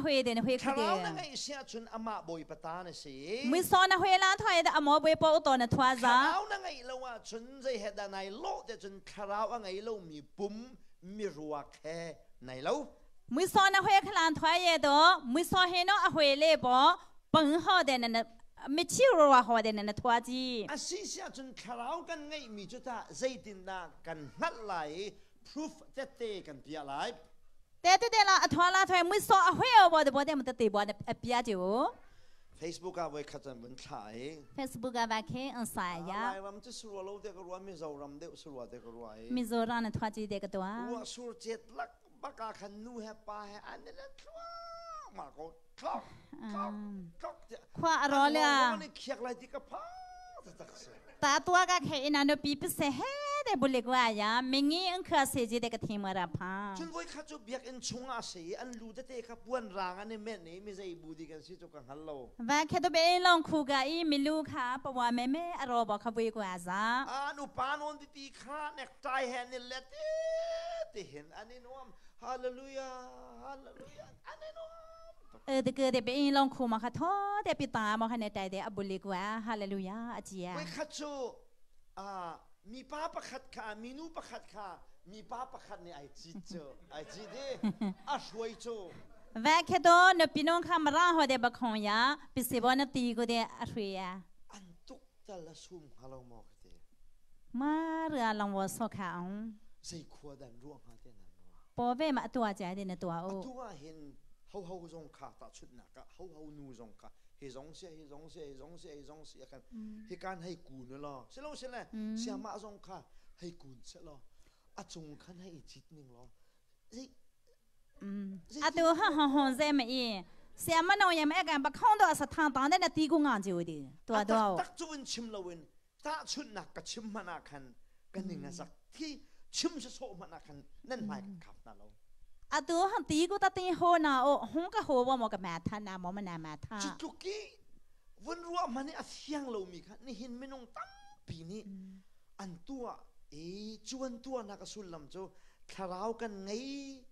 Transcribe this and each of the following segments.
Hui den hui Thlarau khude. na ngeih si ahcun amah Bawipa ta na si. Muisaw na hui la thoi da amo boi po to na thua za. Thlarau na ngeih lo ahcun zei he dah nai lawh te cun thlarau a ngei lomi pum miruak he nai lo. Muisaw na hui khalan thoi ye do muisaw he no a hui le bo pang ho de na michi ro ho de na thua ji. A si si ahcun thlarau kan ngeihmi cu tah zeitindah kan hngalh lai i proof tette kan piah lai. Te te te la a thwa la thwa mui so a hwe o bo de bo de mo te te bo a pia ji o. Facebook ah voi khat an vun thla i Facebook ah va khe an sa ya. Lairam cu surua lo te ka rua Mizoram deuh surua te ka rua i. Mizoram na thwa chi te ka tua. Rua sur chet lak bak ah khan nu he pa he an le thluak ma ko tlok tlok tlok Khua a ro le. An khiak lai ti ka pha tak si. Ta tua ka khe ina no pi pi se he de bulik wa ya mingi ang kha se ji de ka thim ra pha. Cun voi kha cu biakinn chung ah si an lu tete kha puan rang an i menh i mi zei bu di kan si cu ka hngal lo. Va khe to be long khu ga i milu kha pawa me me a ro bo kha vui kwa za. An upa non pipi kha necktie he an i let ti hin an i nuam. Hallelujah hallelujah an i nuam. 的个的被人弄哭嘛，他拖的比大嘛，还那带的阿不里个啊，哈利路亚，阿姐啊。 Voi khat cu mipa pakhat kha minu pakhat kha mipa pakhat nih ai cit cu ai cit i a hruai cu. 外克多那比侬看没让好的不空呀，比谁把那低个的阿谁呀？ An tuk tal a sum hnga lo maw ka ti. Ma 热让我说看。 Zei khua dan ruang hnga te nan ruah. 宝贝嘛，多家的那多哦。 Atu ah hin ho zong kha tahchunhnak ah ho nu zong kha hi zong si hi zong si hi zong si hi zong si kan hi kan hei kun law silo sile siamah zong kha hei kun se law a cung khan hei cit ning law 啊，都很很很在么伊，什么农也没干，把空到是汤当的那地公昂就的，多多。 Tak cu in chim lo in tahchunhnak ka chim hmanh ah khan ka ning a zak khi chim sawsawh hmanh ah khan nan hmai ka khap hna lo. 啊，都很低个的顶好呢，哦，红个好我么个买他那么么那买他。 Cu tluk i vun ruah hmanh i a fiang lomi kha nihin minung tampi nih an tuah i cu an tuahnak a sullam cu thlarau kan ngei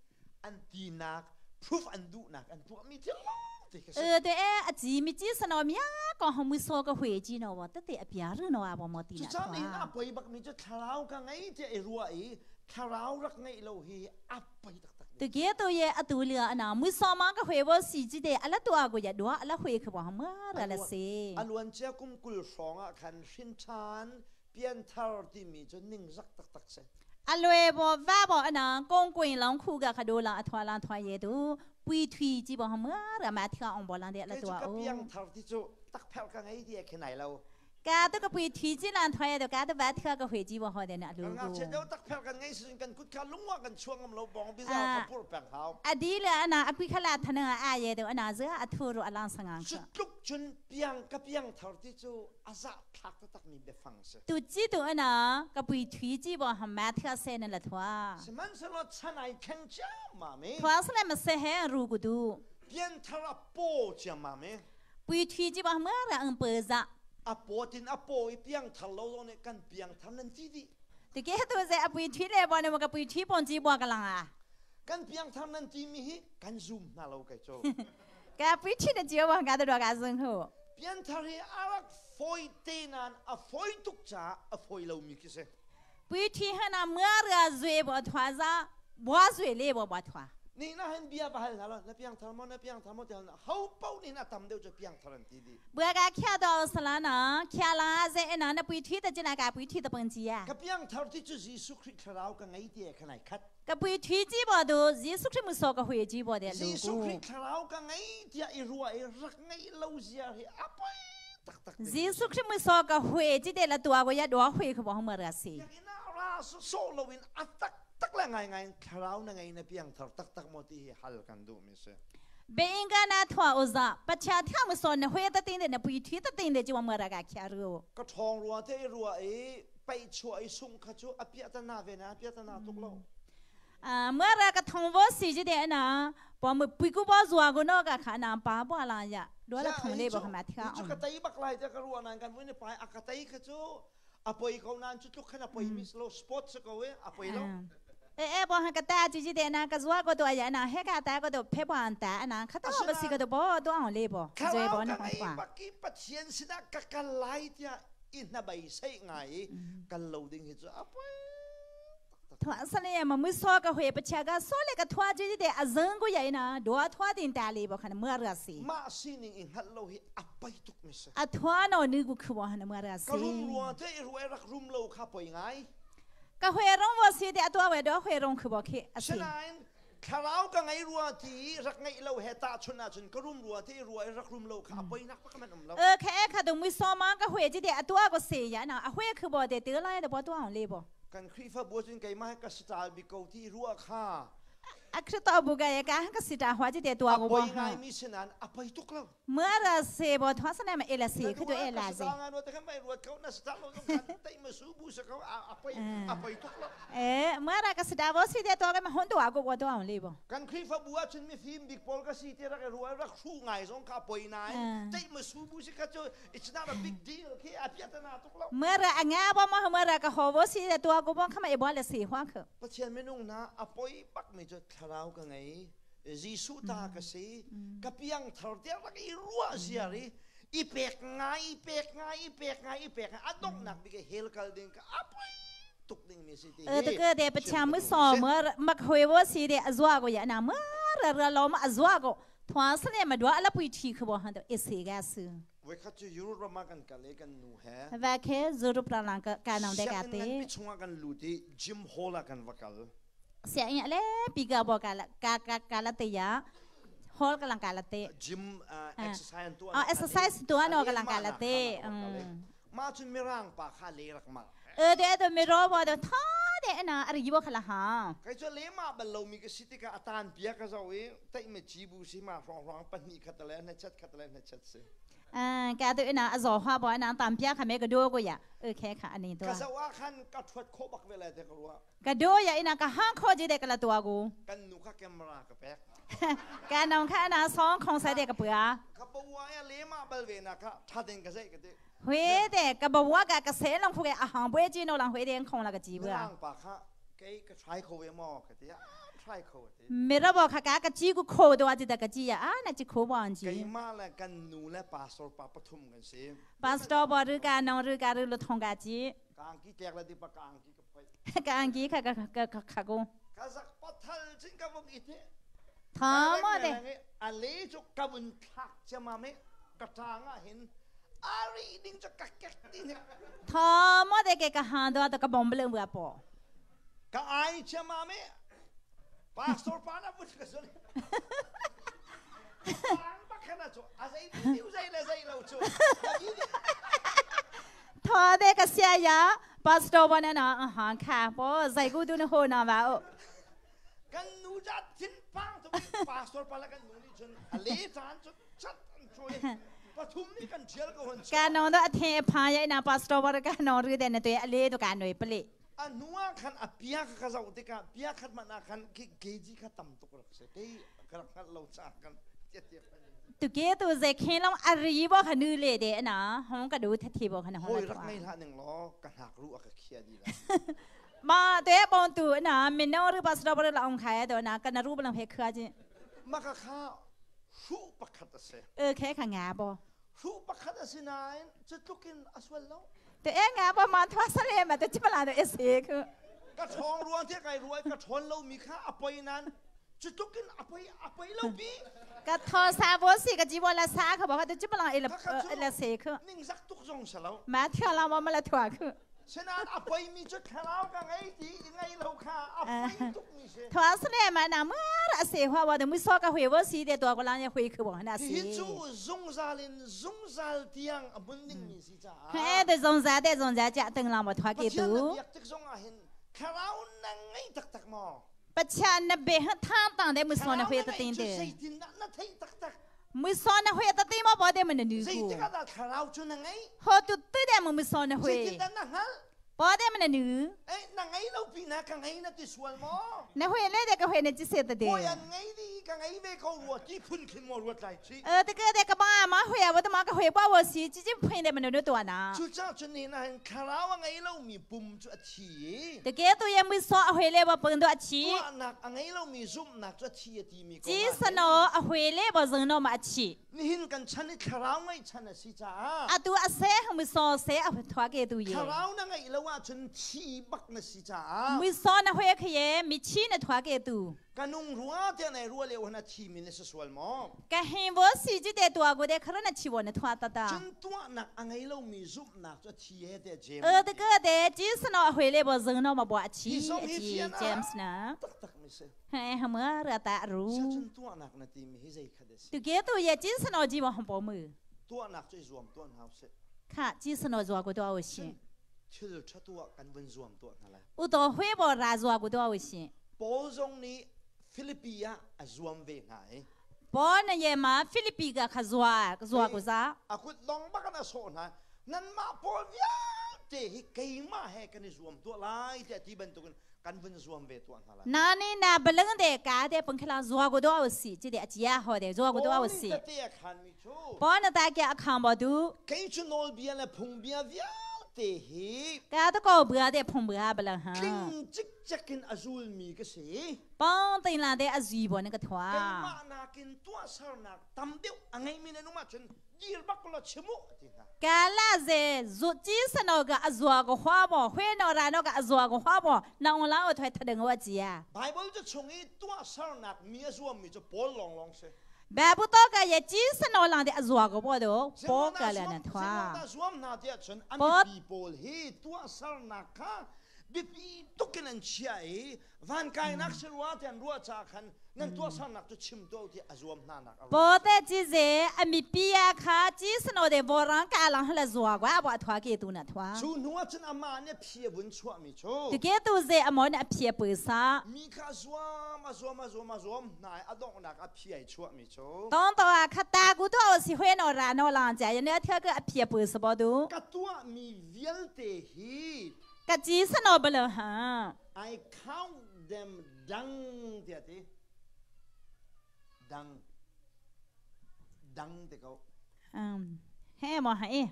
an tinak proof an duhnak an tuahmi thil lawng te khi si. 呃，对，哎，啊，几米几十诺米啊，刚好没说个回击呢，我得得别人呢啊，我没地 Cucaah 呢。 nihin a poi bakmi cu thlarau ka ngei tiah i ruah i thlarau rak ngeih lo hi a poi taktak. 对，个都也啊，都了啊，没说嘛个回我洗记得，阿拉多阿个也多，阿拉回去吧，没得了些。 A luancia kum 20 hrawng ah khan hrinṭhan pianthar timi cu ningzak taktak si. 阿雷波外波啊，那公滚浪苦个可多浪，阿拖浪拖也都不推基本上没得嘛，跳红波浪的阿 Kei 多 cu ka 哦。 piangthar ti cu takphelh ka ngei ti khi nai lo. 家都个不推荐浪拖也都，家都外跳个飞机不好的那 Kan 路 ngakchia 过。 deuh takphelh kan ngei sin kan kut kha lungwa kan chuang ngam lo bong biza kha pur peng hau. 阿弟了啊那阿贵克拉他那阿爷都啊那这阿土路阿浪上 Cu 去。 tluk cun piang ka piangthar ti cu a zah thlak taktak mi biafang si. 都记得啊那个不推荐不还蛮特色的了拖。 Sihmanhsehlaw chan ai thleng ciammam i 拖是来么说还如果都 pianthar a paw ciammam i 不推荐不没了嗯不是。 a paw tin a paw i piangthar lo zong nih kan piangthar nan ti dih. 对个都是阿不推来不那么个不推帮几波个人啊。 Kan piangthar nan timi hi kan zum hna lo kai cu. 个不推的脚我个都多个人好。 Pianthar hi a rak fawi te nain a fawi tuk caah a fawi lomi khi si. 不推和那么个水不拖上，我水来不不拖。 Ni na hin bia va hal hna lo na piangthar maw na piangthar maw ti hal hna ho paoh nih a tam deuh cu piangthar an ti dih. 我个看到是啦呢，看啦在那那不推的进来个不推的本机啊。 Ka piangthar ti cu Jesuh Khrih thlarau ka ngei ti khan ai khat. 个不推荐不都耶稣这么说个回击不的 Jesuh 路 Khrih thlarau ka ngei tiah i ruah i rak ngeih lo zia hi a poi taktak. 耶稣这么说个回击的了多个也多回去不没得事。 Biakinn ah ra sawh loin a taktak le ngaingai in thlarau na ngei na piangthar taktak maw ti hi hal kan duhmi si. 别应该那拖乌子，把钱他们说那回的定的那不推的定的就没得个看路。 Ka ṭhawng rua te i ruah i paih chuah i sungh kha cu a piahtana ve na piahtana tuk lo. 啊，没得个通过手机的呢，把么不过把做个那个看那把把啷呀，落了通来不还蛮跳。 Hi cu ka tei bak lai tiah ka ruah nain kan vui ni pai a ka tei kha cu a poi ko nain cu tluk khan a poi mi si lo sport si ko i a poi lo. E e bo ha ka ta ji ji de na ka zwa ko do ya na he ka ta ko do phe bo an ta na kha ta ba si ka do bo do ang le bo zwe bo na Thlarau ka ngei bak i Pathian sinah ka kal lai tiah i hnabei sei ngai i kal lo ding hi cu a poi Thwa sale ma mu so ka hwe pacha ka so le ka thwa ji de a zang ko ya na do thwa din ta le bo khan ma ra si. Mah sining i hngalh lo hi a poi tuk mi si. A thwa no ni ku khu bo han ma ra si. Ka rum rua te i ruai rak rum lo kha poi ngai. Ka hwe rong wo si de a tua we do hwe rong khu bo khi a si. Sinain thlarau ka ngei rua ti rak ngeih lo he tahchun ahcun ka rum rua ti rua i rak rum lo kha a poinak pa ka man um lo. E kha e kha dung mi so ma ka hwe ji de a tua ko se ya na a hwe khu bo de te lai de bo tua le bo. Kan Khrihfabu cun keimah ka sital bik ko ti rua kha. A Khrihfa bu ka ye ka ka sita hwa ji de tua ko bo. A poi ngai mi sinan a poi tuk lo. Mara se bo thwa sa na ma ela se khu to ela se. Eh mara ka sida bo si de to ka ma hon to ko bo to ang le bo. Kan Khrihfabu ah cun mifim bik pawl ka si ti rak rual rak hru ngai zong ka poi nai. Teih ma su bu si ka cu it's not a big deal khi a piatana tuk lo. Mara anga bo ma mara ka ho bo si de to ko bo khama e bo le se hwa kha. Pathian minung na a poi bak mi cu thlarau ka ngei. Jesuh ta ka si ka piang thar tiang rak i ruah ziar i i pek ngai i pek ngai i pek ngai i pek ngai a donghnak bik hell kal ding ka a poi tuk ding mi si ti hi te ke de pacha mu so ma mak hoi wo si de azwa go ya na ma ra ra lo ma azwa go thwa sne ma dwa ala pui thi kho bo han to ese ga su Voi khat cu Europe ram ah kan kal i kan nu he va khe Europe ra lang ka ka nang de ka te sianginn nganpi chungah kan lut i gym hall ah kan va kal sianginn le pi ka bo ka ka ka ka la te ya hall ka lang ka la te gym exercise an tuah ah exercise tuah no ka lang ka la te ma cun mirang pa kha le rak ma e de de mi ro bo de tha de na ari bo khala ha kai chu le ma bal lo mi ka si tikah atan pia ka zo i tai me chi bu si ma rong rong pahnih khat le na chat khat le na chat si 嗯，家对那做花บ่那当边还没个多过呀，OK ค่ะอันนี้ตัว ka zo ah khan ka thuat kho bak ve lai te ka ruah กระโดยอีน่ะก็ห้างข้อจีเด็กละตัวกู kan nu kha camera ka pek การน้องค่ะน่ะสองของใส่เด็กกับเปือ ka bawa ya le ma bal ve na kha tha den ka zai ka te 回的个不我个个谁拢苦个啊行不จี诺人回的空了个จีเปือ mirang pa kha kei ka try kho ve mo ka te try kho te 没得บอกค่ะกะจีกูโคตัวจีแต่กะจีอ่ะน่ะจีโคบ่อันจี keimah le kan nu le pastor pa pathum kan si ปาสตอบ่หรือกาน้องหรือกาหรือลุทงกะจี ka angki tlek le ti pa ka angki ka phoi กะอังกีค่ะกะกะค่ะกู ka zak pathal chin ka vung ite ทามอเด a le chu ka vun thlak chama me ka tang ah hin ari ding chu ka kek ti ne ทามอเดกะกะหานตัวตะกะบอมเบลเบือปอ ka ai chama me pastor pa na vun ka zon pang pa khana chu a zai ti zai le zai lo chu ทอเดกะเสียยาปาสตอบ่นั่นน่ะหานค่ะบ่ใส่กูดูนโหนาว่าโอ kan nu ja thin pang tu pastor pa la kan nu ni chun a le chan chu chat an choi pathum ni kan thial ko hon กานองตอအထင်အဖာရိုက်နာပါစတော်ဘောကနော်ရတဲ့နဲ့တွေ့အလေးတို့ကနွေပလိ a nuwa khan a pia ka zau te ka pia khat ma na khan ki geji kha tam tuk rak se te ka rak ngal lo cha kan tia tia ตุเกตุเซเคลองอารีบ่ขนูเลเดนะฮองกะดูททีบ่ขนะฮอง hoi rak ngai hla ning lo ka hnak ru a ka khia di la มาเตปอนตูนะมินอรือပါစတော်ဘောလာအောင်ခိုင်တော့နာကနရူဘလံဖေခါချင်း ma ka kha hu pakhat a se เออแค่ขงาบ่ hu pakhat a si nain chu tlukin a sual lo แต่เองาบ่มาทวสเลมาแต่จิบลาเดเอเซคือ ka thong ruang te kai ruai ka thon lo mi kha a poi nan chu tlukin a poi a poi lo bi กะทอซาบ่สิกะจิบ่ละซาเขาบอกว่าแต่จิบลาเอลเอลเซคือ ning zak tuk zong sa lo มาเที่ยวเราบ่มาละถั่วคือ senan a poi mi chu thlarau ka ngai ti ngai lo kha a poi tuk mi se ทวสเลมานะมื่อเสฮวาบ่มือซอกะหวยบ่สิเดตัวกลังเนี่ยหวยคือบ่นะสิ Hi cu zungzal in zungzal tiang a hmun dingmi si caah เฮ้แต่ซงซาแต่ซงซาจะตึงลำบ่ทวเก Pathian ตู na biak tik zong ah hin thlarau na ngei taktak maw? ปะชานะเบหทางตังเดมือซอนะหวยตะติงเด Thlarau na ngeih cu zeitindah na theih taktak? มือซอนะหวยตะติงบ่บ่เดมันนูกู Zeitik ah dah thlarau cu na ngeih? ฮอตุตเดมือซอนะหวย Zeitindah na hngalh? Pode mana nu. Eh, na ngei lo pi na ka ngei na ti sual maw? Na hwe le de ka hwe na chi se ta de. Hoi an ngei di ka ngei ve ko rua ti phun khin mo ruat lai chi. Eh, te ka de ka ba ma hwe wa ta ma ka hwe ba wa si chi chi phun de mana nu to na. Cu ca cun ni na hin thlarau a ngei lo mi pum cu a thi. Te ke tu ye mi so a hwe le ba pung do a chi. Tuahnak a ngei lo mi zumhnak cu a thi a ti mi ko. Chi sano a hwe le ba zung no ma a chi. Nihin kan chan i thlarau ngeih chan a si caah Atu a se muisaw se a thua ke tu ye. Thlarau na ngeih lo ahcun thi bak na si caah Muisaw na hwe khe ye michi na thua ke tu. Ka nung rua te nei rua leo na thi mi na si sual maw? Ka hin wo si ji te tua go de khara na chi wo na thua ta ta. Cun tuahnak a ngei lomi zumhnak cu a thi he te James. E te ke te chi sano a hwe le bo zung no ma bo a chi a chi James na. Taktak mi si. He hamar ta ru. Cun tuahnak na ti mi hi zei khat တူကဲတူရဲ့ကျင်းစနော်ကြီးမဟန်ပေါ်မှု tuahnak cu i zuam tuah hna usih. ခကျင်းစနော်ဇွာကိုတော့ရှင် Thil ṭha tuah kan vun zuam tuah hna lai. ဥတော်ဝဲပေါ်ရာဇွာကိုတော့ရှင် Paul zong nih Filipi ah a zuam ve hna i ပေါ်နယေမှာဖိလိပ္ပိကခဇွာဇွာကိုစား a kut lawng bak in a sawh hna. Nanmah pawl vialte hi keimah he kan i zuam tuah lai tiah ti bantukin kan vun zuam ve tuah hna lai. နာနေနာဘလန်တဲ့ကာတဲ့ပင်ခလာဇွာကိုတော့စီကြည့်တဲ့အကြီးဟောတဲ့ဇွာကိုတော့စီ Tete a khanmi cu ပေါ်နတာကအခါမတူ kei cu nawlbia le phungbia vialte hi ကာတကောဘွာတဲ့ဖုံဘွာဘလန်ဟာ tling cikcek in a zulmi ka si. ပေါင်းတင်လာတဲ့အဇီဘောနကထွာ Keimah nakin tuahsernak tam deuh a ngeimi na nung ahcun dir bak law chim u a ti hna. ကာလစေဇုជីစနောကအဇွာကိုဟွာဘောခွေနောရာနောကအဇွာကိုဟွာဘောနောင်လာအထွဲထတဲ့ငဝจีယာ Bible cu chung i tuahsernak mi a zuammi cu Paul lawnglawng si. ဘာဘူးတော့ကရဲ့ជីစနောလောင်တဲ့အဇွာကိုဘောတော့ဘောကလည်းနထွာ Zeimawdah zuam hna tiah cun a mipi pawl hi tuahsernak kha biapi tuk in an chiah i van kainak si rua tiah an ruah caah khan nan tuahsernak cu chim tuah u tiah a zuam hna nak a ruang. ဘောတဲ့ជីစေအမီပီယာခါជីစနောတဲ့ဘောရန်ကာလောင်ဟလဇွာကွာဘောထွာကေတူနထွာ Cu hnu ah cun amah nih phi a vun chuahmi cu တကယ်သူစေအမောနဲ့အဖြစ်ပွေစား mi kha a zuam a zuam a zuam a zuam hna i a donghnak a phi ai chuahmi cu 当到啊，卡大古多是会闹热闹浪家，人家听个အဖြစ်ပွေစဘောတူ ka tuahmi vialte hi ကជីစနောဘလဟန် I count them dung tiah ti dung dung te ko အမ်ဟဲ့မဟဲ့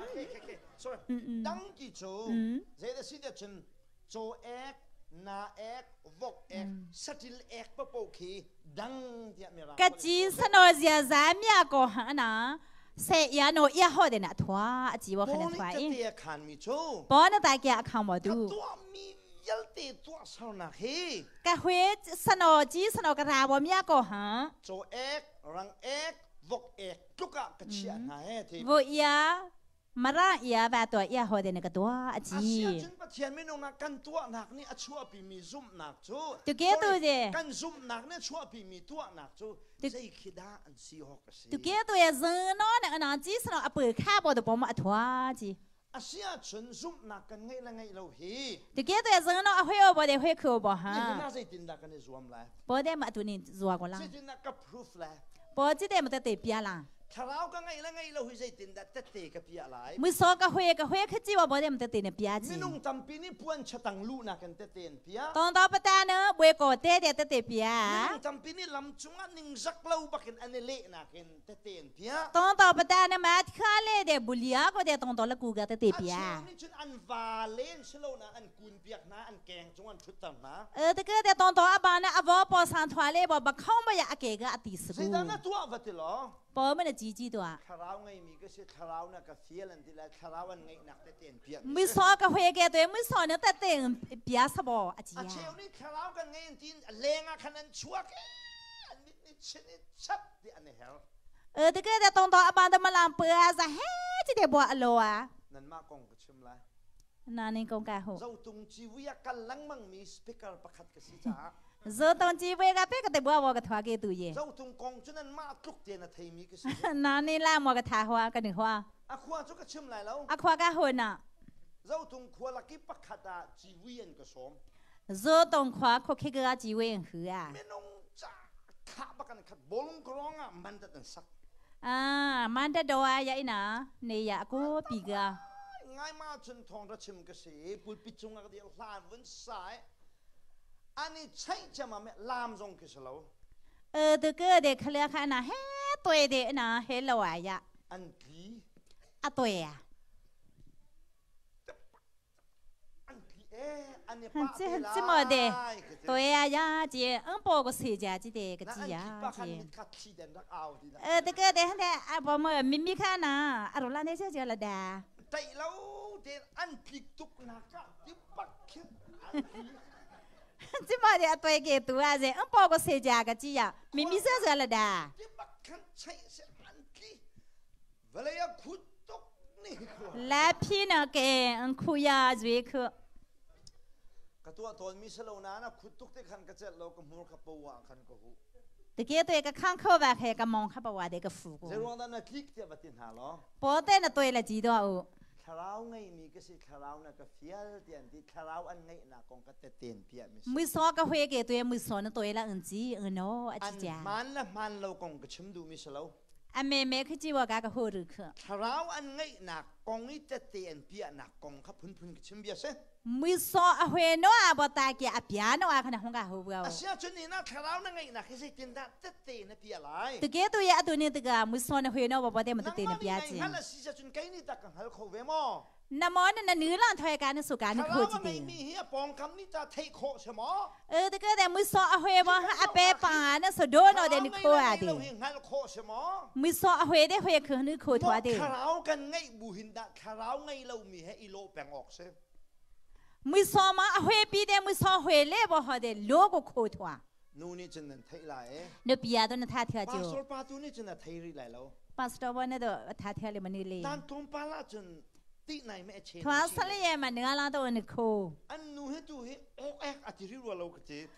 okay okay okay sorry dung ti cu zei dah si tiah cun caw ek na ek vok ek satil ek papo khi dung tiah mirang ကជីစနောဇာဇာမြကောဟန်နာဆေယာနိုယဟောတဲ့နာထွာအជីဝခနဲ့ Paul ထွာ nih အင်း tete a khanmi cu ဘောနတာကအခါမ ka တူ tuahmi vialte tuahsernak hi ကခွေစနောជីစနောကရာဘောမြကောဟန် caw ek rang ek vok ek tluk ah ka chiah hna he ti ဝယာမရယာဘတော့ယဟောတဲ့နကတော့အជី Asiahcun Pathian minung nak kan tuahnak nih a chuahpimi zumhnak cu တကယ်တူတဲ့ kan zumhnak nih a chuahpimi tuahnak cu zei khi dah an si awk a si တကယ်တော့ဇန်နောနအနာជីစနောအပွေခါဘောတော့မအထွာជី Asiahcun zumhnak kan ngeih le ngeih lo hi တကယ်တော့ဇန်နောအခွေဘောတဲ့ခွေခေဘောဟာ nihin ah zeitindah kan i zuam lai ဘောတဲ့မအတူနေဇွာကလာ zeitindah ka proof lai ပေါ်ကြည့်တဲ့မတဲ့တဲ့ပြလာ Thlarau ka ngeih le ngeih lo hi zeitindah tette ka piah lai မစောကခွေကခွေခကြည့်ဘောတဲ့မတဲ့တဲ့ပြကြည့် Minung tampi nih puan chatang luhnak in tette an piah တောင်းတော့ပတာနဘွေကိုတဲ့တဲ့တဲ့ပြ Minung tampi nih lam cungah ningzak lo bakin an i lehnak in tette an piah တောင်းတော့ပတာနမခါလေတဲ့ဘူလီယာကိုတဲ့တောင်းတော့လကူကတဲ့တဲ့ A ပြ cheu nih cun an va len si lo na an kun piak hna an keng cung an ṭhutter hna အဲတကယ်တဲ့တောင်းတော့အဘာနအဘောပေါ်ဆန်ထွာလေဘောဘခေါင်းမရအကေကအတီစကူ Zeidah na tuah va ti law ပေါ်မနကြီးကြီးတော့ thlarau ngeimi ka si thlarau na ka fial an ti lai thlarau an ngeihnak tete an piah မစောကခွေကတဲ့မစောနဲ့တဲ့ပြစဘောအကြီး A cheu nih thlarau kan ngei an tiin a leng ah khan an chuak i an mit nih chin i chap ti an i her အဲတကယ်တဲ့တောင်းတော့အဘာတမလန်ပွားစားဟဲကြည့်တဲ့ဘောအလောอ่ะ Nanmah kong ka chim lai နာနေကုန်ကဟုတ် Zotung civui ah kal lengmangmi speaker pakhat ka si caah ဇောတုံជីဝဲကပဲကတဲ့ဘွားဘောကထွားကေတူယေ Zotung kong cu nanmah tluk tein a theimi ka si. နာနေလာမောကထာဟွာကနိဟွာ A khua cu ka chim lai lo. အခွာကဟွနာ Zotung khua lak i pakhat ah civui an ka sawm. ဇောတုံခွာခုခေကជីဝဲဟူအာ Minung ca khah bak an khat bolung krong ah mandat an sak. အာမန္တတော်ရအိနာနေရအကိုပြီက Ngai. ngai ma chun thong ra chim ka si pulpit cung ah ka dir hlan vun sai ani chai chama me lam zong khi salo 呃，这个的可了看那嘿对的那嘿老啊呀， an tli 啊对呀， an tli e an i pa 这 te 这么的 lai ka ti 对呀呀姐，嗯，包个谁家这的个 na 鸡 an tli 呀 pa khan 姐 mit。kha thli den rak au ti na 呃，这个的的啊，我们咪咪看呐，啊，罗兰那些就了的， tai lo ten an tlik tuk na ka ti pak khin an tli 这么的对给读啊噻，嗯，包个谁家个鸡呀，咪咪说说了的， ti pak khan chai se an tli valaya khut tuk ni ko 来皮呢给嗯苦呀瑞克， ka tua ton mi salo na na khut tuk te khan ka chet lo ka hmur ka pawa khan ka hu 这个对个康口吧，还个忙还不话的个富过， zeruang da na tlik te batin ha lo 包带那对了几多哦， Thlarau ngeimi ka si thlarau na ka fial ti an ti thlarau an ngeih nak kong ka teten piah mi si. 没啥个会给对，没啥那对了嗯几嗯喏啊 An 几家， hmaan le hmaan lo kong ka chim duhmi si lo. 啊妹妹去接我家个好日去， Thlarau an ngeihnak kong i tete an piahnak kong kha phunphun ka chim bia si. 没啥啊会喏啊不大给啊别喏啊可能红个好不哦。 Asiahcun ni na thlarau na ngeihnak hi zeitindah tete na piah lai? 这个对呀，对呢这个没啥那会喏，我不得么对 Nangmah 呢 nih 别 nai 子。 hngal a si ahcun kei nih tah ka hngal kho ve maw? 那么那那女人推干的手干的 Thlarau 口子 a 的， ngeimi hi a pawngkam nih tah theih khawh si maw? 呃，这个的没说阿会往阿白帮啊，那手多脑的 Thlarau 你 ngei 口 le 啊 ngei lo 的， hi hngalh khawh si maw? 没说阿会的会可能口 Maw 脱的， thlarau kan ngeih bu hin dah thlarau ngei lomi he i lawh peng awk si. 没说嘛阿会比的没说会来不好的，六个口脱， Nu nih cun nan theih lai e. 那比亚都那他跳就， Pastor pa tu nih cun a thei rih lai lo. 巴斯多瓦那都他跳了么你嘞， Tan tlawmpal ah cun tih nai meh chen 突然说了也嘛，你阿拉都那口， An nu he tu hi ok ek a ti rih rua lo ka ti.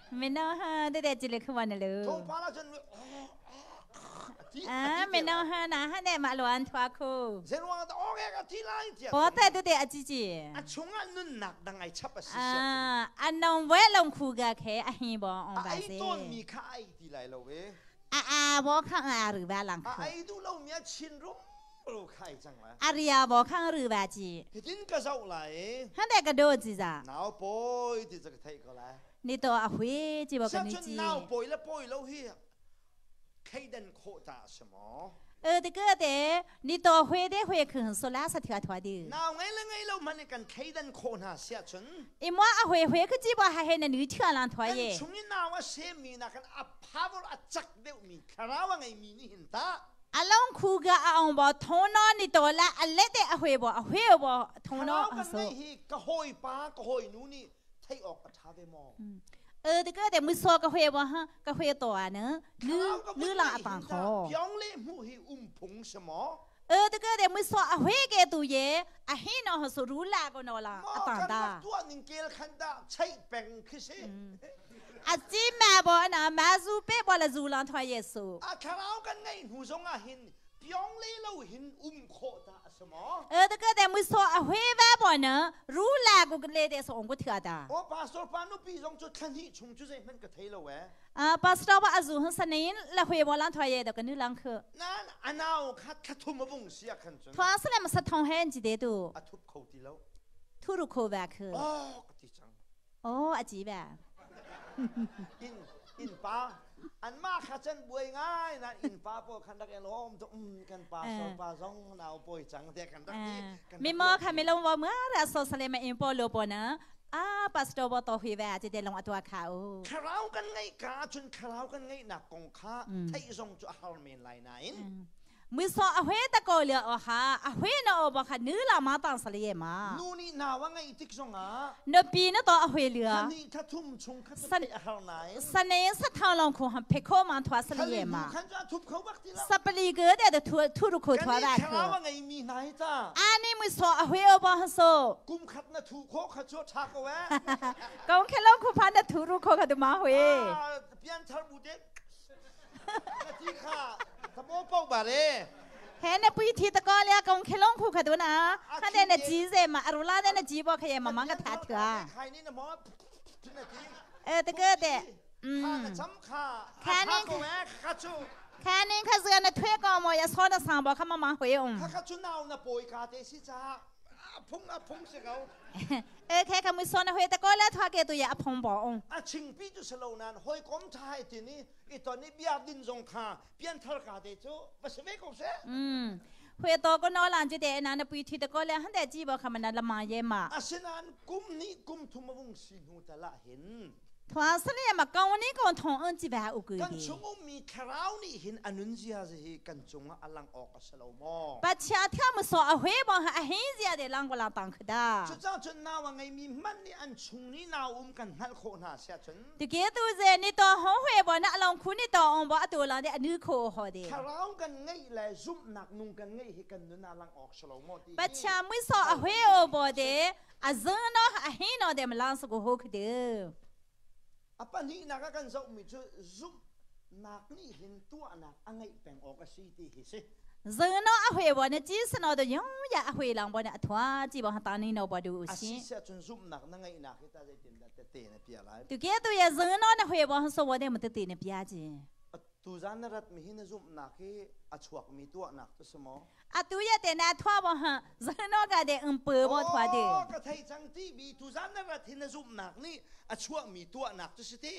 没那哈，对对，这里可完了喽。 Tlawmpal ah cun a ti 啊，没那哈，那哈那马乱脱口， Zeiruang dah ok ek a ti lai tiah. 我带对对阿姐姐。 A chungah nunnak dang ai chap a si siah cun. 啊，阿侬为龙苦个开阿黑帮 A 我把 ei 噻， tawnmi kha a ei ti lai lo e. 啊啊，我看阿鲁巴人 A 苦， ei duh lomi a chin rumro kha ai cang lai. 阿里亚我看鲁巴子， Hitin ka zoh lai i 汉那个多子咋？ nau pawi ti cu ka theih ko lai. 你到阿辉这无跟你 Siahcun 子， nau pawi le pawi lo hi thleidan khawh ta a si maw? 呃，这个的，你到辉的辉去说拉萨条条的， Nau ngei le ngei lo hmanh in kan thleidan khawh hna siahcun 一摸阿辉辉去这无还系那女跳人团 kan 耶， chung i nau a semmi nakin a power a cak deuhmi thlarau a ngeimi nih hin tah 阿龙苦个阿昂无头脑你到啦，阿叻的阿辉无阿辉无头脑 thlarau 阿 kan 说 ngeih。hi ka hawipa ka hawinu nih theih awk a ṭha ve maw? 呃，这个的没说个会无哈，个会多啊呢，女 Thlarau ka 女 vun 人阿 ngeih 当 hin tah 好。 piong le hmuh hi um phung si maw? 呃，这个的没说阿会个多耶，阿黑呢是如来个喏啦，阿 Maw 当 kan rak 哒。 tuah ning kel khan dah chaih peng khi si. 阿金嘛无那马祖贝无了如人团耶稣。 A thlarau kan ngeih hnu zong ah hin piong le lo hin um khawh ta a si maw? 呃，这个的没说阿会外无呢，如来个来的是我个特的。 Aw pastor pa nupi zong cu thla hnih chung cu zeihmanh ka thei lo ee. 啊，巴斯多巴阿祖很十年来会无人团耶的个女人去， Nain a nau kha thla thum a vung si ah khan cun 团是来么是同汉记得都 a thup kho ti lo. 吐入口外去。 Oh ka ti cang. 哦，阿吉呗。 Inn innpa anmah kha can buai ngai nain innpa pawl khan rak i lawm tuk kan pastor pa zong nau pawi cang tiah kan rak ti. Kan 没 rak 么 ruah 看没龙我么的说出来么因保罗波呢啊，巴斯多波到回来这得龙阿多卡哦。 Thlarau kan ngeih ka ahcun thlarau kan ngeihnak kong kha theih zong cu a har men lai nain 没说阿辉的高了哦哈，阿辉那哦不哈，你老妈当时了耶嘛。 nu nih nau a ngeih tik zongah 那比那到阿辉了 thla，hnih thla thum chung kha cu San- theih a har nain 十年十趟龙苦还皮口忙拖死 thla 了耶 li hnu 嘛。 khan cu a thup kho bak ti lo. 十不里个的的吐吐入口 Kan 拖 nih 外 thlarau a 去。 ngeimi hna hi ta 啊，你没说阿辉哦不哈说， kum khat na thu khawh kha cu a ṭha ko eh. 讲开龙苦怕那吐入口可都忙回。 Ah, pianthar bu te na ti kha tamo pau ba le 还那不一提的高了，讲开龙苦可都呢，他在那鸡噻嘛，阿鲁拉在那鸡包可也慢慢个他特啊。 khai ni na mo na ti 呃，这个的， kha na 嗯， cham kha Kha kha ni- ko eh kha chu 看你可是那推高么也说得上吧，看妈妈会用。 ခါခါချွနောင်နပွေကာတေစီချာအဖုံအဖုံစကော เออแค่คำมือซ้อนหวยแต่ก็แล้วทอเกตัวยาอภงบ่อง အချင်းပီကျစလောနန်ဟွေကွန်ထိုင်တီနီအတနိဗျာဒင်ဇုံခါပြန်ထကာတေချိုဘစမေကောဆေ อืมหวยตัวก็นอหลังจุเดนานปุยทีแต่ก็แล้วหันแต่จีบ่คำมันละมาเยมา အစနန်ကုမနိကုမထုမဝုံစီနူတလာဟင် ทวาสเนี่ยมากองนี้กองทองอันจีบาอุกุ กัน ดี ชงมีคราวนี่หินอนุนเจียสิกันจงอลังออกสโลมอ ปัจฉาเท่ามุสอหวยบ่ฮะอหิเสียเดลังกว่าตังคดา จุดเจ้าจนนาวไงมีมันนี่อันชงนี่นาอุมกันหัลโคนาเสียจน တကယ်သူစေနေတော့ဟောဟွေဘောနအလောင်ခုနေတော့အောင်ဘောအတူလောင်တဲ့အနုခိုဟောတဲ့ คราวกันไงแลซุมหนักนุงกันไงให้กันนุนาลังออกสโลมอตี ပချာမွဆောအဟွေအောဘောတဲ့အဇင်းတော့အဟင်းတော့တဲ့မလောင်စကိုဟုတ်ခတဲ့ อปันนี้นักกันเจ้ามีจุซุมหนักนี่เห็นตัวหนักอังไงแปงออกสีตีหิสิ ဇင်းတော့အဟွေဘောနဲ့ကြီးစနော်တော့ယုံရအဟွေလောင်ဘောနဲ့အထွားကြည့်ဘောဟာတာနေတော့ဘောတူ ရှင် อาศิเสียจนซุมหนักนั่งไงหนักที่ตาใจเต็มแต่เตะนะเปียไร တကယ်သူရဲ့ဇင်းတော့နဲ့ဟွေဘောဆိုဘောတဲ့မတတိနဲ့ပြချင်း ตูจานรัตมีหินซุมหนักที่อชวกมีตัวหนักตัวสมอ အတူရဲ့တဲ့နဲ့ထွားဘောဟန်ဇင်းတော့ကတဲ့အန်ပေဘောထွားတဲ့ กระไทยจังที่มีตูจานรัตหินซุมหนักนี่อชวกมีตัวหนักตัวสิที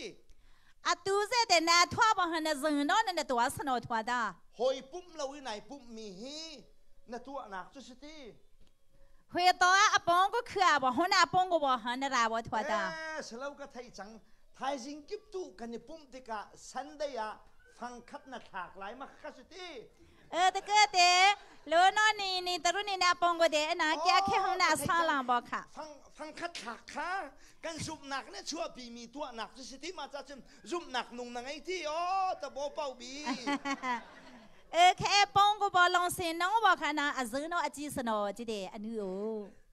အတူစတဲ့နဲ့ထွားဘောဟန်နဲ့ဇင်းတော့နဲ့တွားစနော်ထွားတာ หอยปุ่มเราไหนปุ่มมีฮีนตัวหนักตัวสิที 回到阿帮个去啊，不，红那帮个不，红那拉不脱的。 เอสเราก็ไทยจังไทยสิงกิบตุกันนี่ปุ่มติกะสันเดียฟังคัดนาถากหลายมาคัสติ เออตะเกียเตโลนอนี่นี่ตะรุนี่นาปองก็เดนะแกแค่ห้องนาซาลังบ่ค่ะ ฟังฟังคัดถากค่ะกันซุบหนักเนี่ยชั่วปีมีตัวหนักจะสิที่มาจะจึงซุบหนักนุ่งนังไอ้ที่อ๋อตะโบเป่าบี เออแค่ปองก็บ่ลองเซน้องบ่ค่ะนะอะซึนออะจีสนอจิเดอันนี้โอ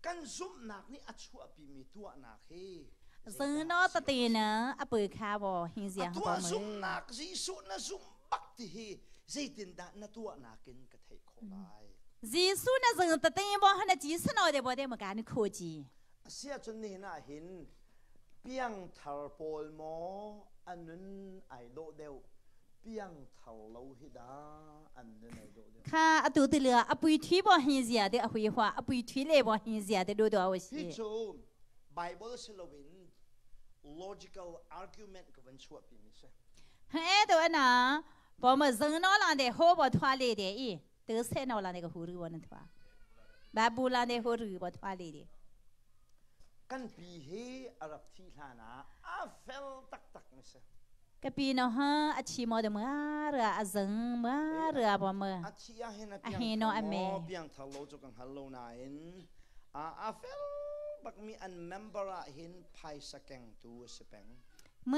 กันซุบหนักนี่อะชั่วปีมีตัวหนักเฮ ซึนอตะเตนะอะเปิคาบ่หิเสีย ตัว บ่ ซุบ มือ หนักสิสุนะซุบบักที่เฮใจตินดานะตัวหนักกินกะไทยขอไล จีสุนะซึตะเตบ่หันจีสนอเดบ่ได้มกันโคจี เสียจนนี่น่ะเห็นเปียงทาร์โปลมออันนั้นไอโดเดวเปียงทาร์โลฮิดาอันนั้นไอโดเดว ค่ะอะตูตะเลืออะปุยทีบ่หิเสียเดอะหุยฮวอะปุยทีเลบ่หิเสียเดโดดอว พี่ สิ จู Bible สโลวิน logical argument กับวันชั่วปีมิเซ ဟဲ့တော့နာဘောမဇန်နော်လာတဲ့ဟိုးဘောထွားလေတဲ့ဤသူဆဲနော်လာတဲ့ကဟူရူဘောနထွာဘာဘူလာတဲ့ဟိုရူဘောထွားလေတဲ့ กันปีเฮอารับที่ลานาอาเฟลตักตักมิเซ ကပီနော်ဟာအချီမောတမရအဇန်မရဘောမ อาชียเฮนะ อะเฮโนอะเม เปียงทะโลจุกังฮัลโลนาอินอาอาเฟลบักมีอันเมมเบอร์หินไพสแกงตูสเปง မ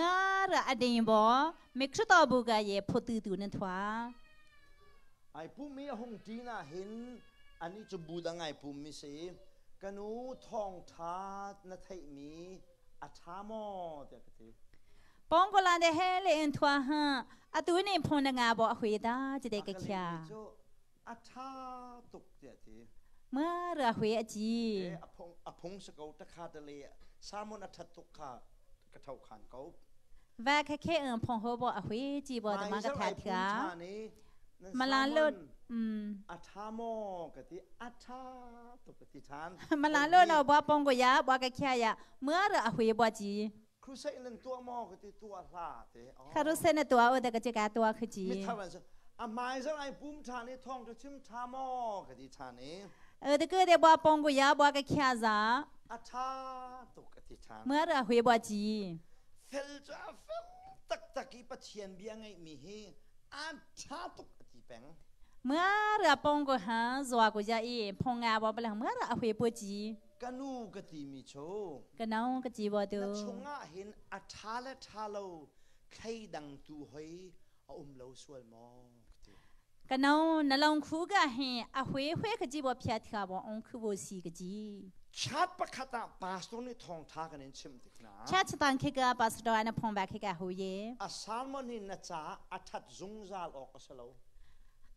ရအဒင်ဘောမေခရတော်ဘူကရေဖို့တူတူနထွာ ไอปุ่มมีหงจีน่าหินอันนี้จะบูดังไงปุ่มมิเซกนูทองทานะไทยมีอาชามอเด็กที ပေါင်းကလာတဲ့ဟဲလေအန်ထွာဟန်အတူနေဖုန်ငါဘောအခွေတာကြတဲ့ကခ ्या อาชาตุกเดียที မရခွေအကြီး เออพงอพงสเกาตะคาตะเลซามอนอัทตุกขากระเทาขานเกา ဝါခခဲအန်ဖုန်ဟောဘောအခွေကြည့်ဘောတမကထာထာ นี่ မလာလို့อืม อัทามอกะติอัทาตุกติทาน မလာလို့တော့ဘွားပုံကိုရဘွားကခရရမရအခွေဘွားကြီး ครูเซนันตัวมอกะติตัวลาเตอ๋อ ခရုစနေตัวအဒကချကตัวခကြီး มิทาวันซะอะไมซะไอ้ปุ้มทานี่ท่องจะชิมทามอกะติทานี่ เออတကယ်တဲ့ဘွားပုံကိုရဘွားကခရစာ อัทาตุกติทาน မရအခွေဘွားကြီး เฟลจะเฟลตักตักอีปะเทียนเบียงไงมีเฮอัทาตุกติแปง မရပုံကိုဟန်ဇွာကိုရအေးဖုန်ငါဘောပလမရအခွေဘွားကြီး กะนูกะติมีโช ကနောင်ကကြီးဘောတူ นะชงะเห็นอัทาและทาโลใครดังตูหอยเอาอุมโลสวลมอกติ ကနောင်နလုံခုကဟင်အခွေခွေကကြီးဘောဖြတ်ခါဘောအောင်ခုဘောစီကကြီး ชาติปะคตะปาสตรงนี้ทองทากันเองชิมติกนะ ချာချတန်ခေကပါစတော်အနဖုန်ပါခေကဟူယေ อาซาลมอนี่นะจ๊ะอัทัดซุงซาลออกสโล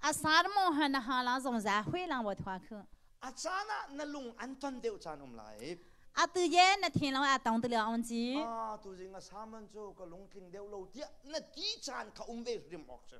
အစာမောဟနဟာလာဆောင်စားခွေလောင်ဘောထွားခု อาจานะนลุงอันตันเดียวจานอมไหล အ A tu ye na thin lo a tong tu le on chi. A tu zing a saman cu ka lungtling deuh lo tiah na ti caan kha um ve hrim awk cu.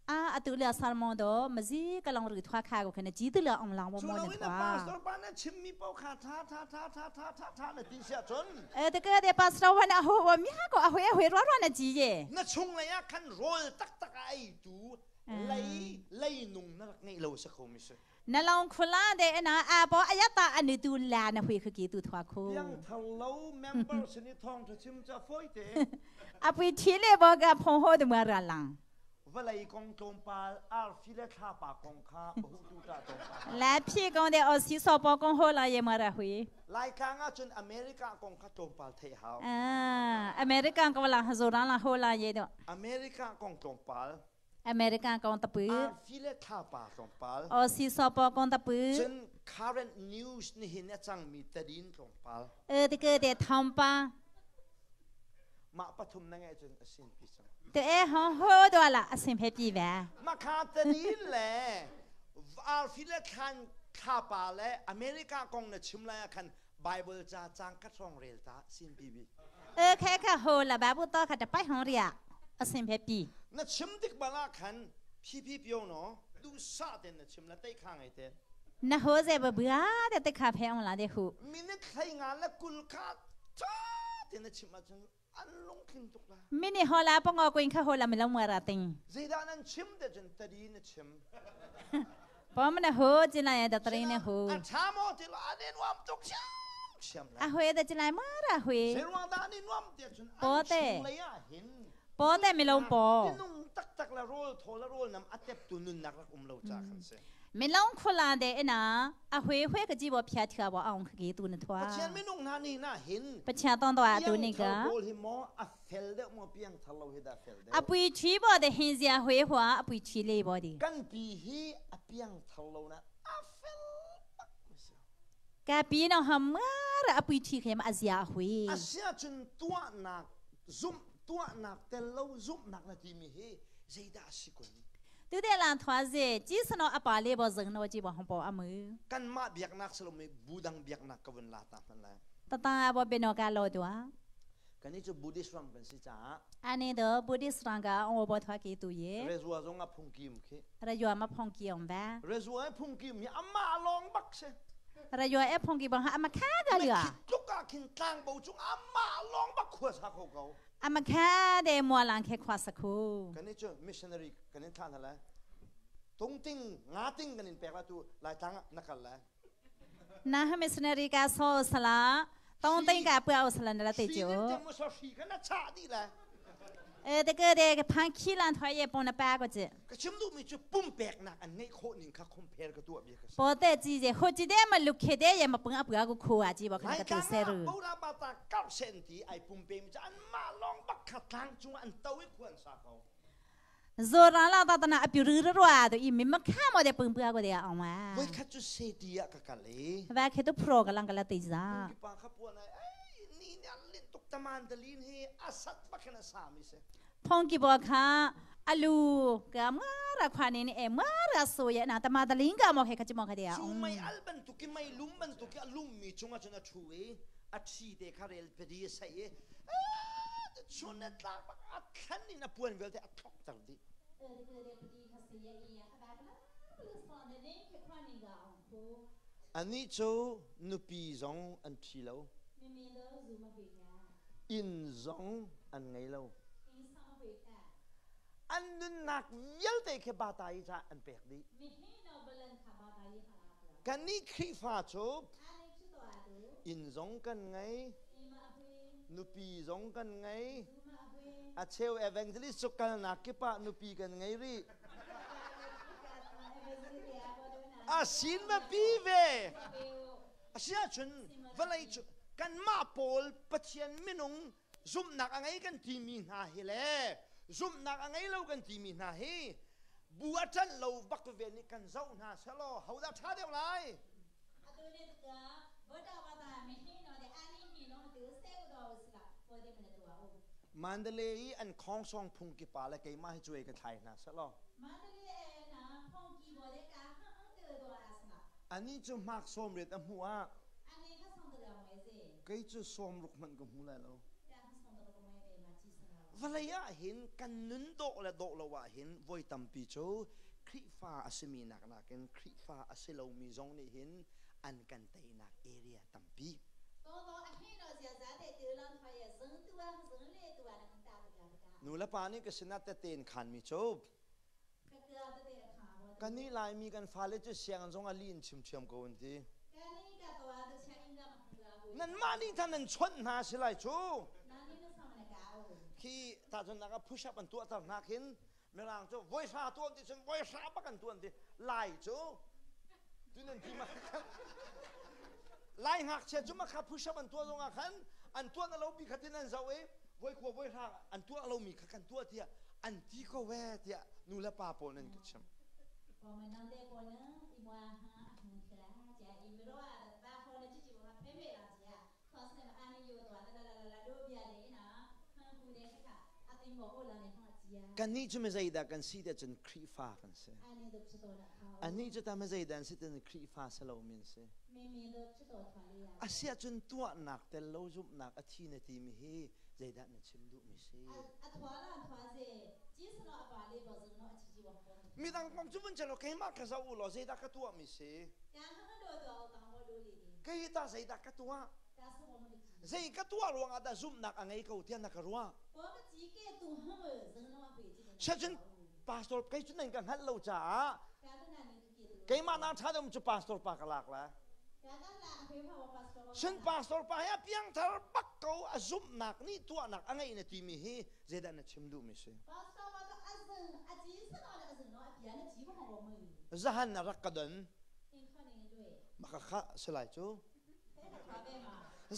A atu le salmon do mazi ka long ri thwa kha ko khana chi tu le ong lang mo mo na thwa. Pastor pa na chim mi pau kha tha tha tha tha tha tha tha na ti sia chun. E te ka de pastor wa na ho wa mi ha ko a hoi a hoi ro ro na chi ye. Na chung lei ah khan rol tak tak a ei tu lei lei nung na rak ngei lo sa kho mi si. Na long khula de na a bo ayata ani tu la na hui kha ki tu thwa khu. Piang thar lo member sini thong tha chim cha foi te. A pui thi le bo ga phong ho de ma ra lang. Vawlei kong tlawmpal arfi le thlapa kong kha bahutu ta tlawmpal. La phi kong de o si so po kong ho la ye ma ra hui. Laitlang ahcun America kong kha tlawmpal theih hau. Ah, America ko la hazo ra la ho la ye do. America kong tlawmpal. America kong tapu. Arfi le thlapa tlawmpal. O si so po kong tapu. Cun current news nihin a cangmi tadin tlawmpal. E te ke de thompa. Mah pathum na ngeih cun a sin pi cang. Te e ho ho do la a sim he pi ve. Ma kha tadin le arfi le thlan thlapa le America kong na chim lai ah khan Bible ca cang ka hrawng rel ta sin pi bi. E khe kha ho la babu to kha ta pai hong ria a sim he pi. Na chim tik bala khan phi phi pio no du sa ten na chim la tei kha ngai te. Na ho ze ba bua de te kha phe ong la de hu. Minute thlai nga le kul kha cha te na chim ahcun an lungtling tuk la. Mini hola pongo kuin kha hola mi lo ra ting. Zeidah nan chim te cun tadi na chim. Pom na ho chila ya da tari na ho. A tha mo ti lo an nuam tuk siam siam la. A hoi da chila ma ra hui. Zei ruang dah ni nuam te cun an chung lei ah hin. Po te mi lo po. Tinung taktak la rol thaw la rol nam atep tu nunnak rak um lo cha khan si. Minung khula de ina a hui hui ka ji bo phya thia bo aung ki tu na thwa. Pathian minung hna ni na hin. Pathian tong to a tu ni ka. Pawl hi mo a fel deuh mo piang thar lo hi da fel deuh. A pui thi bo de hin zia hui hua a pui thi le bo di. Kan pi hi a piang thar lo na a fel bak mi si. Ka pi no ham ra a pui thi khem a zia hui. A sia chun tua nak zum tua nak tel lo zum nak na ti mi hi zeidah si kun. 对对，人团子，几时呢？阿爸来不人呢？几把红包阿没。 Kanmah biaknak si lomi bu dang biaknak ka vun la ta hmanh lai. 当当阿伯变那个老多啊。 Kannih cu Buddhist ram kan si caah. 安尼的 Buddhist 人个我不团给读耶。 Rezua zong a phungki um khi. Rezua ma phungki um ba. Rezua ai phungki um hi amah lawng bak si. Rezua ai phungki bang ha ama kha ga lua. Tluk ah khin tlang bo cung amah lawng bak khua sa kho ko. Ama kha de mua lang khe khua sa khu. Kannih cu missionary kan in thlah hna lai. Tungting ngating kan in pek la tu Laitlang ah na kal lai. Na ha missionary ka so sala tong ting ka pu sala na la te jo. Hri kan na chah dih lai. 呃，这个这个潘起兰他也帮了八个字。 Ka chim duhmi cu pumpeknak an ngeih khawh ning kha compare ka tuah bia ka si. 波得子这好几代嘛，六克代也嘛本阿不阿个苦啊，只不看个都塞路。 Bo ba ta kar sen ti ai pumpe mi an ma long bak kha tlang chung an to i khuan sa ko. zo ra la ta na api ru ru wa to i mi ma kha mo de pung pua ko de ang wa. Voi khat cu se ti ah ka kal i. Wa khe to pro ka lang ka la te za. Pa kha puan ai ai ni ni an lin tuk taman dalin hi asat bak na sa mi se. phong ki bo kha alu ka ma ra khwa ni ni e ma ra so ye na tama dalin ka mo khe kha chi mo kha de a. Cu mai al ban tu ki mai lum ban tu ki alum mi chunga chuna thu e a thi te kha rel pedi sai e. Chun na tlak bak a thlan ni na puan velte a thok tar di. Anih cu nupi zong an ṭhi lo. Inn zong an ngei lo. An nunnak vialte khi bata i ca an pek dih. Kannih Khrihfa cu inn zong kan ngei, nupi zong kan ngei, a cheu evangelist cu kalnak kip ah nupi kan ngei rih. A sin va pi ve. A si ahcun vawlei cu kanmah pawl Pathian minung zumhnak a ngei kan timi hna hi le zumhnak a ngei lo kan timi hna hi bu a ṭanh lo bak ve nih kan zoh hna selaw hodah ṭha deuh lai? Mandalay i an khongsong phungki pa le keimah hi cuai ka thlai hna selaw. Anih cu hmak sawm riat a hmuh ah. Kei cu 60 hmanh ka hmu lai lo. Vawlei ah hin kan nun dawh le dawh lo ah hin voi tampi cu Khrihfa a simi nak nakin Khrihfa a si lomi zong nih hin an kan teinak area tampi. Nu le pa nih ka sinah tete in khanmi cu Kannih Laimi kan fale cu sianginn zong ah lih in chim ṭhiam ko an ti. Nanmah nih than nan chawnh hna si lai cu. Khi tahchunhnak ah push up an tuahter hna khin Mirang cu voi hra tuan ti cun voi hra bak an tuan ti. Lai cu tu nan ti ma Lai ngakchia cu makha push up an tuah zong ah khan an tuah na lo bi khatin an zoh i voi khua voi hra an tuah lomi kha kan tuah tiah an ti ko ve tiah nu le pa pawl nan ka chim. Kannih cu mizeidah kan si tiah cun Khrihfa kan si. Annih cu ta mizeidah an si tiah Khrihfa si lomi an si. Asiahcun tuahnak tel lo zumhnak a thi na timi hi zeidah na chim duhmi si? Midang kong cu vun chelo keimah ka zoh u law zeidah ka tuahmi si? Kei ta zeidah ka tuah? Zei ka tuah ruangah dah zumhnak a ngei ko tiah na ka ruah? Siahcun pastor kei cu nan ka hngalh lo caah keimah na ṭha deuh cu pastor pa ka lak lai. Cun pastor pa hi a piangthar bak ko a zumhnak nih tuahnak a ngeih na timi hi zeidah na chim duhmi si? Zahan na rak ka don. Maka kha si lai cu.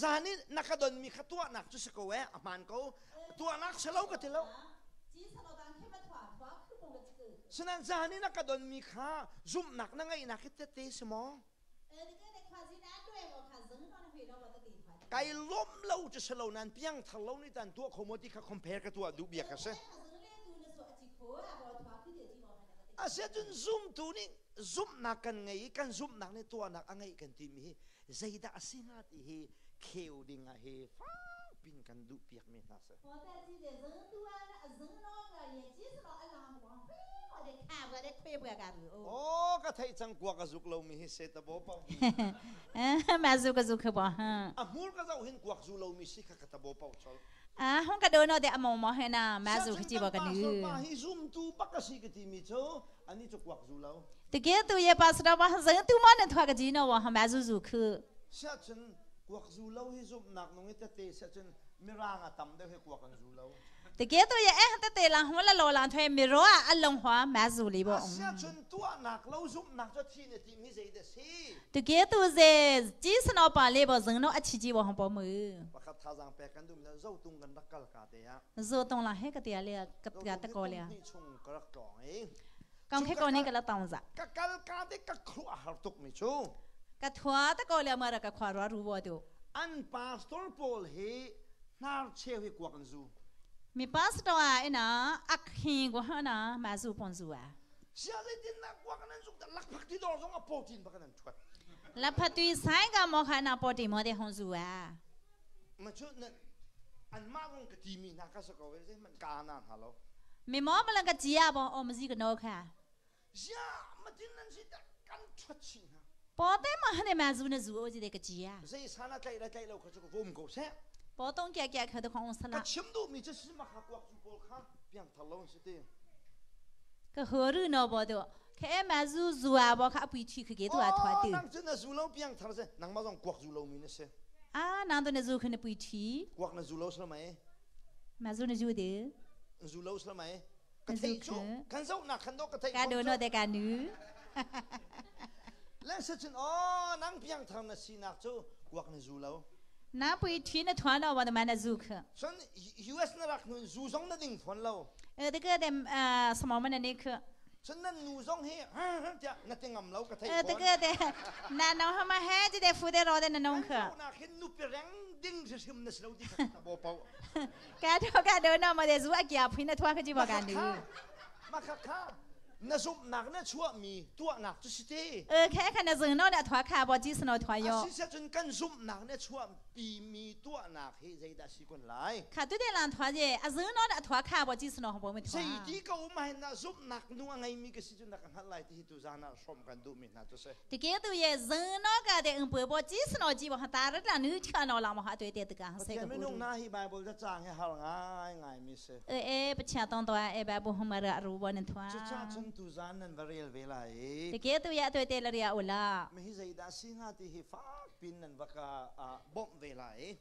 Zan i na ka donmi kha tuahnak cu si ko eh, a hmaan ko. Tuahnak si lo ka ti lo. Sinain zan i na ka donmi kha zumhnak na ngeihnak hi tette si maw? Kai lawm lo cu si lo nain piangthar lo nih tan tuah kho maw ti kha compare ka tuah duh bia ka si. Asiahcun zumtu nih zumhnak kan ngei i kan zumhnak nih tuahnak a ngeih kan timi hi zeidah a si hnga ti hi kheu ding ah hi fakpin kan duh piakmi hna si. Oh, ka theih cang kuak a zuk lomi hi se ta bo pau. Ma zu ka zu kha bo ha. A hmur ka zoh hin kuak zu lomi si kha ka ta bo pau chol. A hong ka do no de amo mo he na ma zu kha chi bo ka ni. Pa hi zum tu bak ka si ka ti mi chu ani chu kuak zu lo. Te ke tu ye pa sa wa zeng tu ma na thwa ka ji no wa ha ma zu zu khu. Sia cun kuak zu lo hi zum nak nung i tete sia cun mirang a tam deuh hi kuak an zu lo. Te ke tu ye eh tete la hong la lo la thwe mi ro a long hwa ma zu li bo. Sia cun tuahnak lo zumhnak cu thi na ti mi zei dah si? Te ke tu ze ji sano pa le bo zeng no a chi ji bo hong po mu. Pakhat thazang pek kan duh mi zo tung kan rak kal ka te ya. Zo tung la he ka te le ka ka ta ko le. Chung ka rak tlong i. Kong khe ko ne ka la tong za. Ka kal ka te ka khru a har tuk mi chu. Ka thua ta ko le ma ra ka khwa ro ru bo tu. An pastor pawl hi hnar cheu hi kuak an zu. Mi pastor a ina akhi go ha na ma zu pon zu a. Sia zeitin na kuak nan zuk da lakphak ti dor zong a protein bak nan thuat. Lakphak tui sai ka mo kha na protein mo de hong zu a. Ma chu na an ma kong ka ti mi na ka sa ko ve zei man ka na hna lo. Mi mo malang ka chia bo om zi ka no kha. Sia ma tin nan si ta kan thuat chi hna. Po te ma hane ma zu na zu o ji de ka chia. Zei sana tlai la tlai lo kha chu ka vom ko se. Po tong kya kya kha de khong sala. Ka chim du mi chu si ma kha kuak zu pawl kha piang thar lo si ti. Ka ho ru no bo do. Khe ma zu zu a bo kha pui thi kha ge tu a thwa ti. Nang chu na zu lo piang thar se nang ma zong kuak zu lo mi na se. A nang to na zu kha na pui thi. Kuak na zu lo sala mai. Ma zu na zu de. Zu lo sala mai. Ka thei chu kan zo na khan do ka thei. Ka do no de ka nu. Le se chin o nang piang thar na si nak chu kuak na zu lo. Na pui thi na thwa no wa ma na zu kha. Son US na rak nun zu zong na ding phon lo. E de ka dem samo ma na ne kha. Cun nan nu zong hi tiah na ti ngam lo ka theih fawn. Te te na no hama he ti te fu te ro te na nong kha. Na khin nu pi reng ding hrim na si lo ti kha ta bo pau. Ka do ka do no ma de zu a kya phin na thwa kha ji ba ka nu. Ma kha kha. Na zumhnak na chuahmi tuahnak cu si te. 开看那人脑的团看不几时脑团哟。 A si cun kan zumhnak na chuahpimi tuahnak hi zeidah si kun lai? 看对对人团的，啊人脑的团看不几时脑我们团。 Zeiti ko um ah na zumhnak nu a ngeimi ka si cu na ka hngalh lai ti hi tuzaan ah hrawm kan duhmi hna cu si. 这个都也人脑个的，嗯，不不几时脑几不打了让你吃脑了嘛哈，对对这个谁 Pathian 个 minung na hi Bible ca caang hi har ngaingaimi si. 呃哎，不吃当多哎，白不红么的如果能团。 Cucaah cun tuzaan nan va rel ve lai 这 i 个都也对对了呀，有啦。 mi hi zeidah si hnga ti hi fak pin nan va ka bawmh ve lai.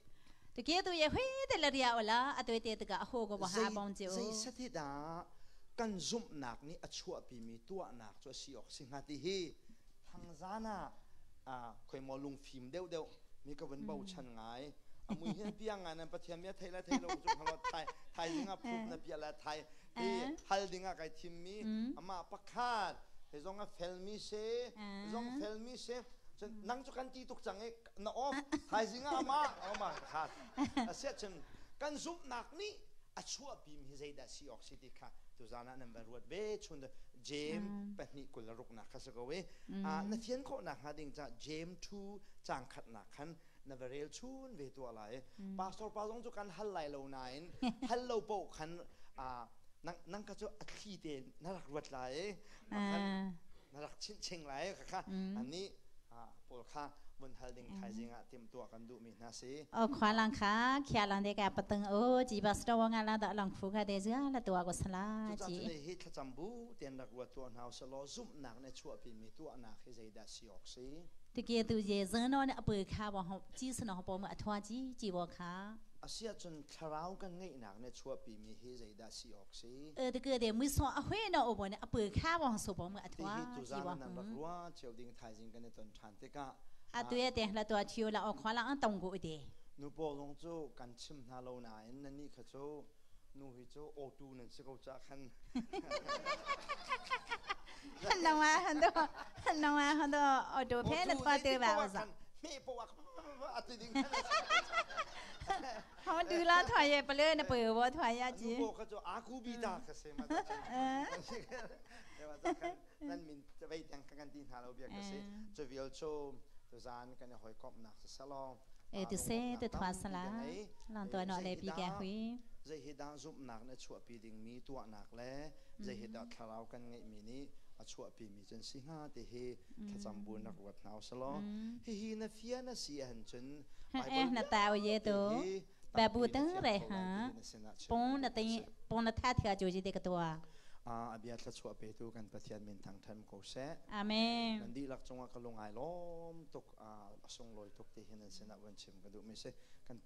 这个都也会的了呀，有啦，啊对对这个好个不哈帮助。 Zei set hi dah kan zumhnak nih a chuahpimi tuahnak cu a si awk si hnga ti hi thangzan ah khoi maw lungfim deuhdeuh mi ka vun bochan ngai. A mui hin piang ngai nan Pathian bia thei le thei lo cu halo thai thaizing ah proof na piah le thai hi hal ding ah kai thimmi amah pakhat he zong a felmi si zong felmi si. Cun nang cu kan ti tuk cang i na off thaizing ah amah amah kha asiah cun kan zumhnak nih a chuahpimi hi zeidah si awk si ti kha tuzaan ah nan va ruat ve. Chun James 2:26 nak kha si ko i na fian khawh nak hnga ding ca James 2 caang khatnak khan na va rel chun ve tuah lai. Pastor pa zong cu kan hal lai lo nain hal lo paoh khan nang nang ka cu a thli te na rak ruat lai khan na rak chinh ching lai kha ani pawl kha vun hal ding thaizing ah timhtuah kan duhmi hna si. 哦，看人卡，徛人的个不等哦，几把石头往俺那的人苦个的这那多个是啦， Cucaah 几。 cun hi thlacam bu ten rak ruat tuah hna usih zumhnak nih chuahpimi tuahnak hi zeidah si awk si? 这个都是人脑的不卡往后，几十脑把我们团几几我卡。 Asiahcun thlarau kan ngeihnak nih chuahpimi hi zeidah si awk si? 这个的没说阿会呢，我呢不卡往说把我们 Ti hi 团几 tuzaan 我。 nan rak ruah cio ding thaizing kan i ton ṭhan tikah 啊，对的，那多去了，我看了俺懂过的。 Nu pawl zong cu kan chim hna lo nain nannih kha cu nu hi cu awtu nan si ko cah khan. 很浓啊，很多，很浓啊，很多，哦，图片的团对吧？我说。 Hme poah a ti ding. 好，对了，团也不累，那不我团也 Nu 急。 pawl kha cu aku bita kha si ma. Nan min vei tiang kan ti hna lo bia ka si. Cu vial cu tuzaan kan i hawikomhnak si selaw. 哎，就是的团是啦，让多脑来比较会。 Zei hi dah zumhnak na chuahpi dingmi tuahnak le zei hi dah thlarau kan ngeihmi nih a chuahpimi cun si hnga ti hi thlacam bu nak ruat hna usih Hihi na fian a si ahcun 哎，那大爷都白不等呗哈，帮那等帮那太太就是这个多。 A bia thluachuah petu kan Pathian min thangthan ko seh. Amen. Nan dihlak cungah ka lung ai lawm tuk, a sunglawi tuk ti hin nan sinah van chim ka duhmi si. Kan